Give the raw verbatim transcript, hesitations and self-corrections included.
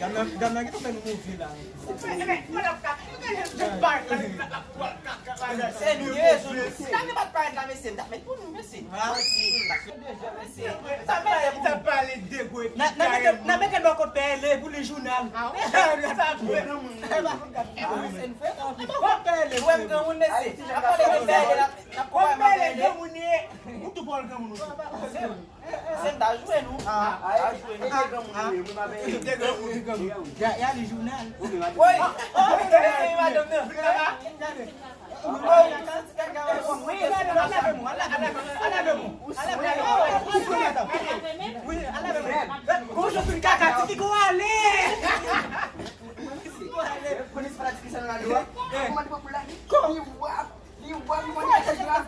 Dam nan, dam nan gentan fè nou move la. Se nou ye, se nou. Dam nan pa t parèt la, mesye. M t ap met pou nou, mesye. Sa mete, sa pale de gwe. N a, n a mete, n a mete bò kot P L A pou li jounal. Ah, wi. Sa vre. Bò kot P L A. Wè m granmoun, mesye. N ap pale de P L A la, n ap konpare m a P L A. Granmoun ye. Ou tou pa w granmoun ou tou. Se m ta jwe nou. Ah, ah, jwe nou. Te granmoun ou ye, mwen pa veye. Te granmoun, te granmoun. Ya, ya li jounal. Woy. Oh, se madanm nan. Wi, gade, al lave men w, al lave men w, al lave men w. Wi, al lave men w. Gon jan fin kaka ti ki gon ale. Konnen se pa la ti ki sa nan la dwa. Kòman li pran pou la? Li wap, li wap, li wap.